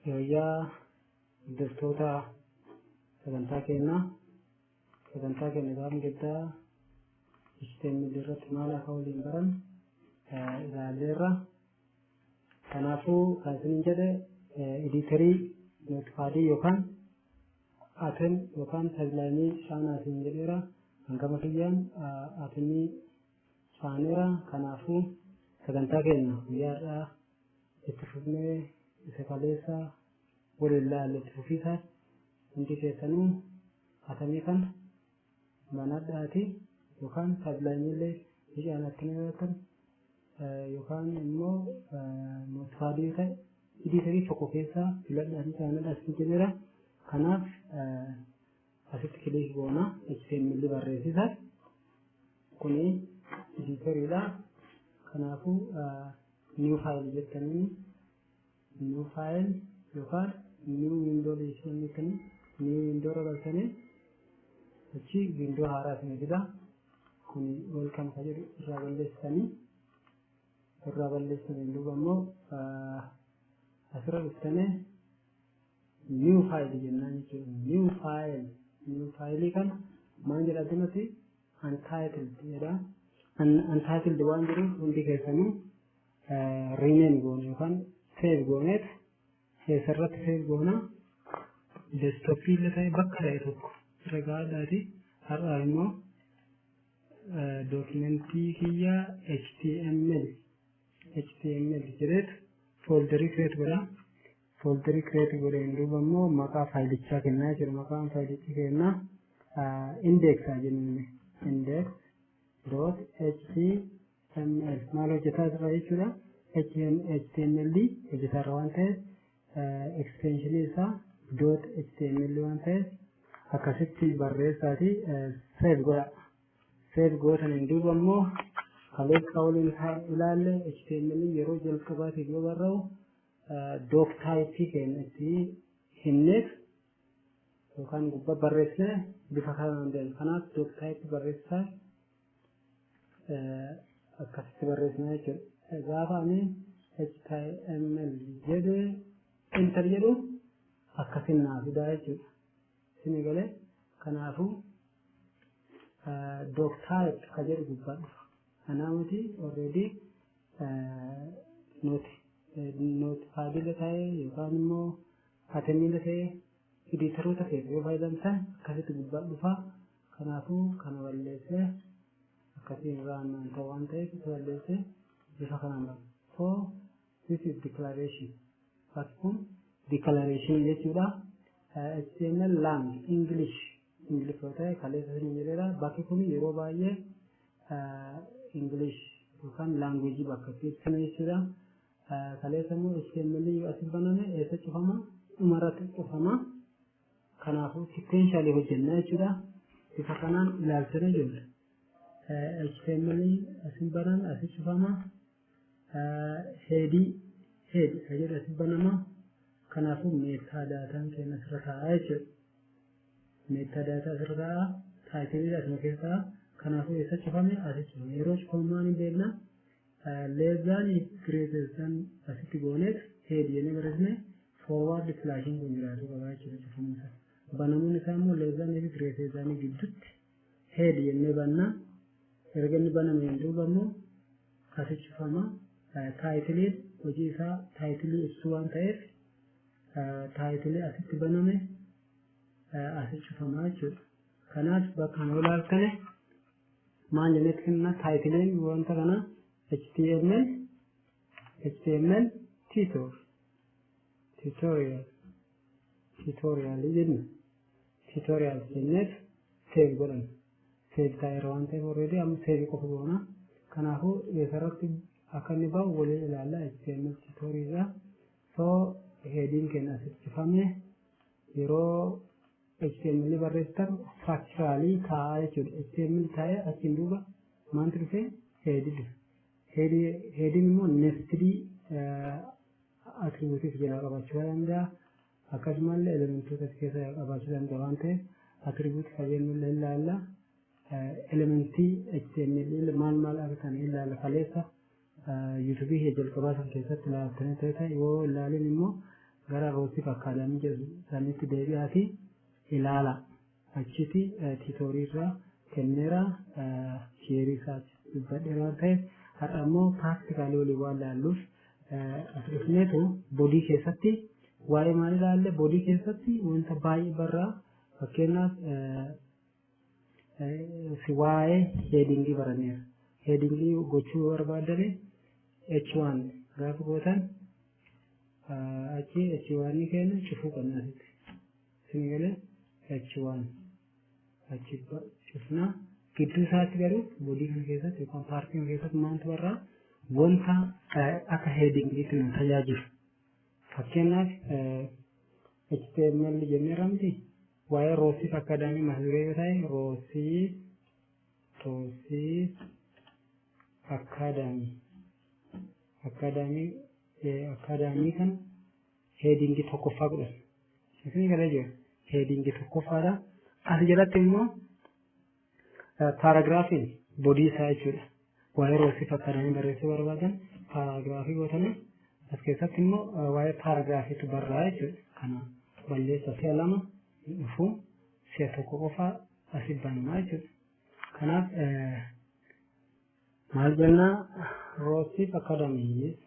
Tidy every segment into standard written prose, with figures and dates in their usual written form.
Yooyyaa hordoftoota sagantaa keenyaa, sagantaa keenya gaafa gaddaa HTML irratti maal akka waliin baran ilaalleerra. Kanaafuu kan isinin jedhe editorii Notepadii yookaan Atom yookaan Sublimeii caanaa isin jedheera. Hangama kiyyaan Atomii caaneera. Kanaafuu sagantaa keenya guyyaa har'aa itti fufnee isa kaleessa waliin laalle itti fufiisa. Hundi keessanuu Atomii kana banadhaati yookaan Sublimeii illee ni caanattanii yoo yookaan immoo Notepadii ta'e editorii tokko keessaa filadhaati caanadhaa isin jedheera. Kanaaf asitti click goona, HTML barreessisa. Kuni editoriidha. Kanaafuu new file jettanii, new file yookaan new window jettanii, new window irra galchanii achi window haaraa isin fida. Kuni welcome ka jedhu irraa balleessitanii, irraa balleessanii duuba immoo asirra dhuftanii new file jennaan jechuudha. New file, new file kana maal jedha asirratti? Untitled jedha. Untitled waan jedhuuf hundi keessanuu rename goone yookaan save gooneet eessarratti save goona? Desktopii illee ta'e bakka ta'e tokko irra gahaadhaati. Har'a immoo documentii kiyya HTML HTML jedheet folderii create godha. Folderii create godheen duuba immoo maqaa filechaa kennaa jechuudha. Maqaan filechi kennaa index jenne, index.html. Maal hojjetaa jira jechuudha? HTML hojjetaa irra waan ta'eef, extensionii isaa .html waan ta'eef akkasitti barreessaati save godha. Save gootaniin duuba immoo kaleessa waliin ilaalle, HTML yeroo jalqabaatiif yoo barraa'u doc type keenya itti himneef yookaan gubbaa barreessine bifa kanaan deema. Kanaaf doc type barreessaa akkasitti barreessina jechuudha. Gaafa ani HTML jedhee enter jedhu akkasin naa fidaa jechuudha. Isin galee? Kanaafuu doc type ka jedhu gubbaa dhufa. Kanaa miti, already Notepadila ta'e yookaan immoo Atomiila ta'e, editoroota keessa yoo fayyadamtan akkasitti gubbaa dhufa. Kanaafuu kana balleessee akkasiin irraa naan ta'u waan ta'eef isa balleessee bifa kanaan ba'a. So this is declaration. Bakki kun declaration jechuudha. HTML lang English, English yoo ta'e kaleessa isin jedheera. Bakki kun yeroo baay'ee English yookaan language bakka itti ibsinu jechuudha. Kaleessa immoo HTML yoo asii baname eessa cufama? Dhumarratti cufama. Kanaafuu sequentially hojjenna jechuudha. Bifa kanaan ilaalchanii jirra. HTML asii baname asii cufama. Headii, head ka jedhu asii banama. Kanaafuu metadataan keenya asirra taa'a jechuudha. Metadata asirra taa'a. Titleii asuma keessa taa'a. Kanaafuu eessa cufame? Asii cufame. Yeroo cufamu maal hin beekna? Less than, greater than asitti gooneet head jennee barreessine, forward slashiin kun jiraachuu qaba jechuudha cufamuun isaa. Banamuun isaa immoo less than fi greater than gidduutti head jennee banna. Erga inni banameen duuba immoo asi cufama. Titleiin hojii isaa titleii ibsuu waan ta'eef titleii asitti baname asi cufama jechuudha. Kanaaf bakka kana ilaaltane maal jennetti kenna? Titleiin wanta kana HTML HTML tutorial tutorial jenna. Tutorial jenneet save godhanna. Save taa'eera waan ta'eef already amma save qofa goona. Kanaafuu eessarratti akka inni ba'u waliin ilaalla. HTML tutorial. So headiin keenya asitti cufame. Yeroo HTML barreessitan structurally taa'aa jechuudha. HTML taa'ee achiin duuba maaltu dhufe? Headii dhufe. Headiin immoo nestedii attributes jalaa qabaachuu danda'a. Akkasumallee elementoota as keessa qabaachuu danda'a waan ta'eef attribute fayyadamuu illee ilaalla. Elementii HTML maal maal akka ta'an ilaalla. Kaleessa YouTubeii jalqabaa san keessatti ilaaltanii ta'e, yoo ilaalin immoo Gara Roosiif Academy jedhu sanitti deebi'aatii ilaala. Achiti tutorial irraa kenneera, theory isaas dubbadheera waan ta'eef, har'a immoo practically walii waan laalluuf as dhufneetu body keessatti waa'ee maal ilaalle? Body keessatti wanta baay'ee barraa. Fakkeenyaaf, waa'ee heading baranneera. Heading gochuu barbaadame H1 gaafa gootan, achi H1 keenya cufuu qabna asitti. Isin galee? H1 achi cufnaa. Gidduu isaatti garuu body kana keessatti yookaan part kana keessatti maaltu barraa? Wanta akka headingiitti nu tajaajilu. Fakkeenyaaf, HTML jennee miti? Waa'ee Roosiif Academy mata duree yoo ta'e, Roosiif Academy kana heading tokkoffaa godhan. Isin galee jiru? Heading tokkoffaadha. As jalatti immoo paragraphiin body isaa jechuudha. Waa'ee Roosiif Academy barreessuu barbaadan paragraph gootanii as keessatti immoo waa'ee paragraphiitu barraa jechuudha. Kana balleessa, si'a lama dhufu, si'a tokko qofa asi banamaa jechuudha. Kanaaf maal jennaa? Roosiif Academy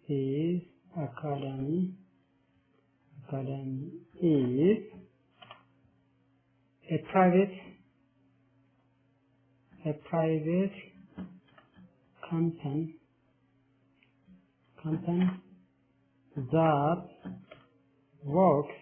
is Academy is a private company that works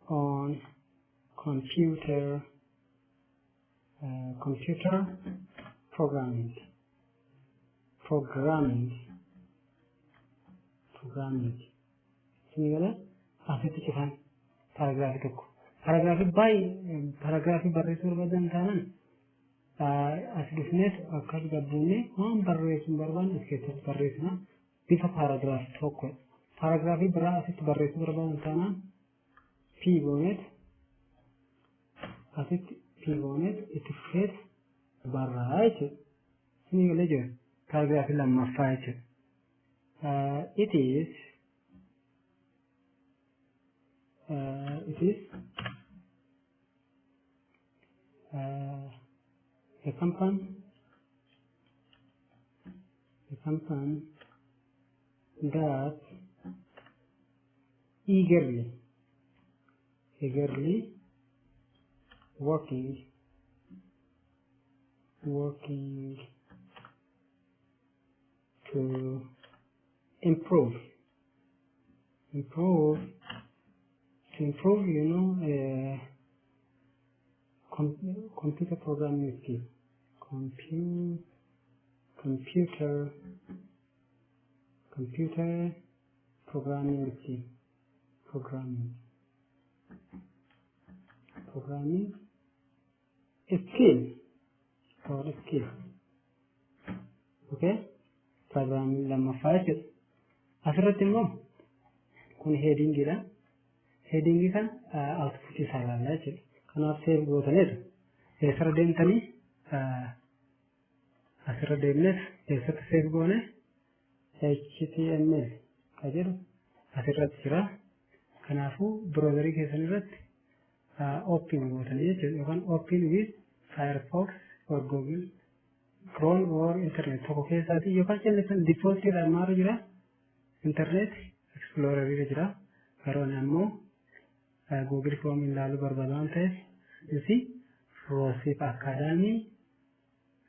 on computer programming. Isin galee? Asitti cufan paragraph tokko. Paragraph baay'ee, paragraph barreessuu barbaadan taanaan, as dhufneet akkas gabbuunee waan barreessuu barbaanne as keessatti barreessina, bifa paragraph tokko. Paragraph biraa asitti barreessuu barbaadan taanaan, P gooneet, asitti P gooneet itti fufeet barraa jechuudha. Isin galee jira? Paragraph lammaffaa jechuudha. It is a company that eagerly working to improve computer programming skill, computer programming skill, programming skill or skill. Okay, programming lammaffaa jechuudha. Asirratti immoo kun headingiidha. Heading kana output isaa ilaallaa jechuudha. Kanaaf save gootaniitu eessarra deemtanii, asirra deemnees eessatti save goone? HTML ka jedhu asirratti jira. Kanaafuu browser keessan irratti open gootanii jechuudha, yookaan open with Firefox or Google Chrome or internet tokko keessaati, yookaan callisan default irraa maaltu jira? Internet Explorer irra jira. Garuu ani ammoo Google Chrome ilaaluu barbaada waan ta'eef, isi Roosiif Academy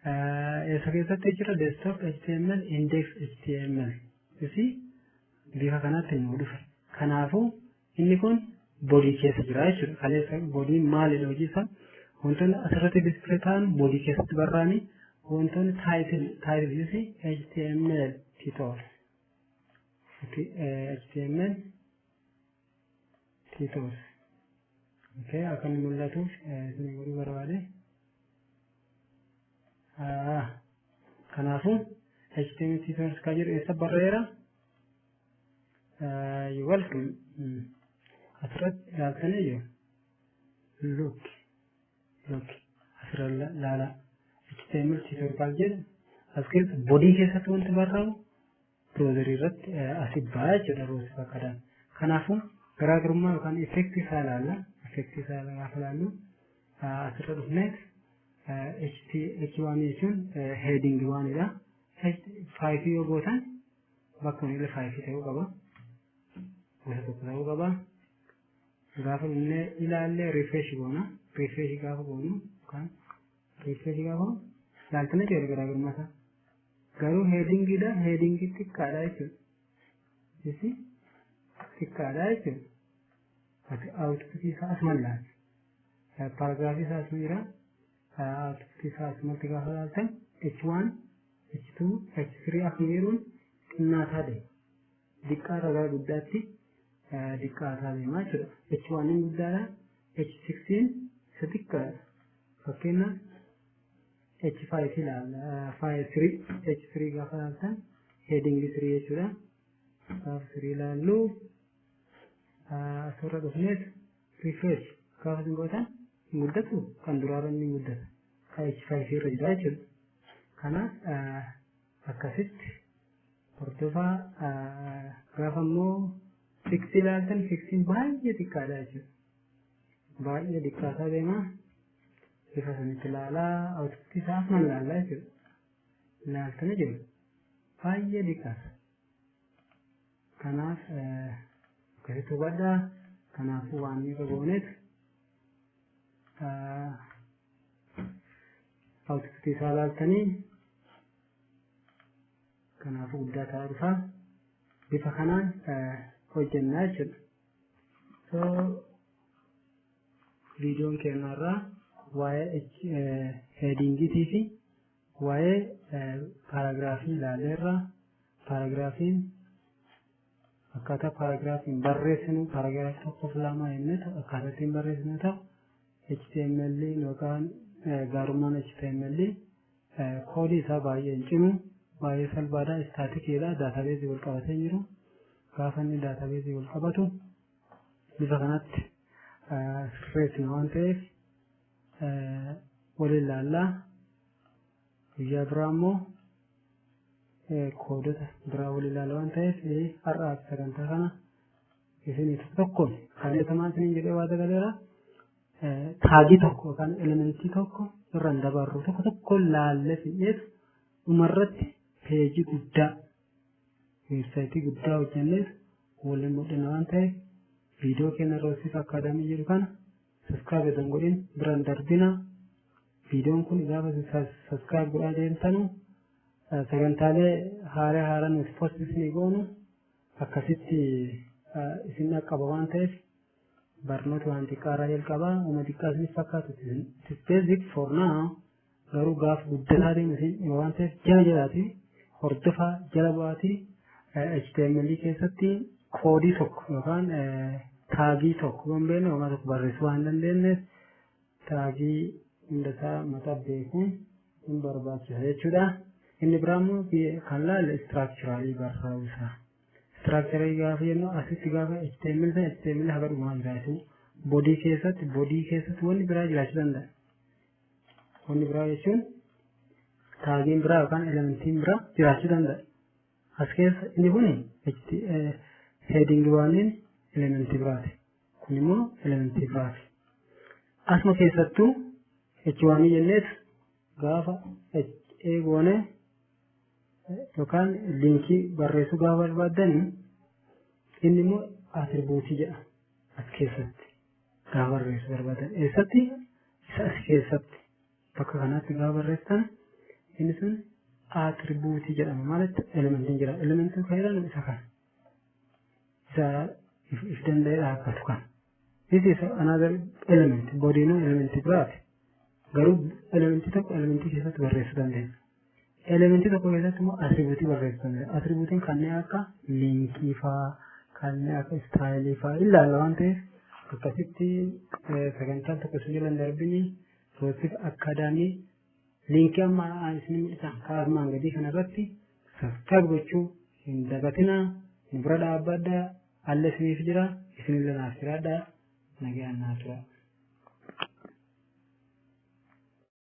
eessa keessatti jira? Desktop, HTML, index HTML. Isi bifa kanatti nu dhufe. Kanaafuu inni kun body keessa jira jechuudha. Kaleessa bodyn maalidha hojii isaa? Wantoonni asirratti display ta'an body keessatti barraa'anii, wantoonni title isi HTML tutorial, HTML tutorial. Okay, akka inni mul'atuuf isin godhuu barbaade. Kanaafuu HTML tutorial kan jedhu eessa barreera? You welcome. Asirratti ilaaltanii jiru. Look, look, asirra ilaala. HTML tutorial jedhu as keessa body keessatti wanti barraa'u Browserii irratti asi ba'a jechuudha Roosif Academy. Kanaafuu garaagarummaa yookaan effectii isaa ilaalla. Effectii isaa gaafa ilaallu, asirra dhufneet H1 jechuun heading oneidha. H5 yoo gootan bakka illee 5 ta'uu qaba. Gosa tokko ta'uu qaba. Gaafa dhufnee ilaallee refresh goona. Refresh gaafa goonu yookaan refresh gaafa ilaaltanii ta'e garaagarummaa isaa. Garuu headingiidha, headingii xiqqaadha jechuudha. Isi xiqqaadha jechuudha. Ati outputii isaa asuma ilaali. Paragraphii isaa asuma jira. Outputii isaa asumatti gaafa ilaaltan H1, H2, H3 akkuma jedhuun xinnaataa deema. Xiqqaarraa gara guddaatti xiqqaataa deema jechuudha. H1 guddaadha. H6 isa xiqqaadha. Fakkeenyaaf H5 ilaalla. 5 3 H3 gaafa ilaaltan heading 3 jechuudha. Gaafa 3 ilaallu, asirra dhufneet refresh gaafa isin gootan hin guddatu, kan duraarra inni guddata. Kan H5 irra jira jechuudha. Kanaaf akkasitti hordofaa. Gaafa immoo six ilaaltan, sixiin baay'ee xiqqaadha jechuudha. Baay'ee xiqqaataa deema. Bifa sanitti ilaalaa, outputii isaa asuma ilaallaa jechuudha. Ilaaltanii jiru. Baay'ee xiqqaata. Kanaaf akkasitti hubadhaa. Kanaafuu waan irra gooneet outputii isaa ilaaltanii, kanaafuu guddaa ta'aa dhufa. Bifa kanaan hojjennaa jechuudha. So viidiyoon keenya irraa waa'ee headingiitii fi waa'ee paragraphii ilaaleerra. Paragraphiin akkaataa paragraphiin barreessinu, paragraphii tokkoof lama jennee akkaataa ittiin barreessinu ta'u, HTML yookaan gaarummaan HTML koodii isaa baay'ee hin cimu, baay'ee salphaadha, staticiidha, databaseii wal qabatee jiru. Gaafa inni databaseii wal qabatu bifa kanatti sirreessina waan ta'eef waliin ilaallaa. Guyyaa biraa immoo koodota biraa waliin ilaalla waan ta'eef, har'aaf sagantaa kana isinii tokko tokkoon kalleetamaa isiniin jedhee waa dagaleera. Tagii tokko yookaan elementii tokko irra hin dabarru, tokko tokko laallee fidheef dhumarratti pageii guddaa, websiteii guddaa hojjenneef waliin mul'ina waan ta'eef, viidiyoo keenya Roosiif Academy jedhu kana subscribe osoo hin godhin biraan darbina. Viidiyoon kun gaafa subscribe godhaa deemtanu sagantaalee haaraa haaraa nuti post isinii goonu akkasitti isin dhaqqaba waan ta'eef, barnoota waan xiqqaarraa jalqabaa. Uma xiqqaa isiniif fakkaatu, it is basic for now, garuu gaafa guddataa deemu isin dhiba waan ta'eef, jala jalaati hordofaa, jala bu'aatii HTML keessatti koodii tokko yookaan tagii tokko yoo hin beekne homaa tokko barreessuu waan hin dandeenyeef, tagii hundasaa mataa beekuun hin barbaachisa jechuudha. Inni biraa immoo kan laalle structuralii barreessuu isaa. Structuralii gaafa jennu, asitti gaafa HTML sana HTML haga dhumaa jiraachuu, bodyii keessatti wanni biraa jiraachuu danda'a. Wanni biraa jechuun tagiin biraa yookaan elementiin biraa jiraachuu danda'a. As keessa inni kun heading oneiin elementii biraati. Kun immoo elementii biraati. Asuma keessattuu H1 jenneet gaafa HA goone yookaan linkii barreessuu gaafa barbaaddan, inni immoo attributeii jedha. As keessatti gaafa barreessuu barbaadan, eessatti? Isa as keessatti bakka kanatti gaafa barreessan inni sun attributeii jedhama. Maalitti elementiin jira, elementiin fayyadamu isa kana, isa if danda'ee dhaabbatu kana. This is another element. Bodyinuu elementii biraati, garuu elementii tokko elementii keessatti barreessuu dandeenya. Elementii tokko keessatti immoo attributeii barreessuu dandeenya. Attributeiin kanneen akka linkii faa, kanneen akka styleii faa ilaalla waan ta'eef, akkasitti sagantaan tokko isin jala hin darbini. Roosiif Academy linkii amma isin mul'isan kaasmaan gadii kanarratti subscribe gochuu hin dagatinaa. Nu bira dhaabbadhaa. Alla isiniif jira, isinillee naaf jiraadhaa, nagaan naa tura.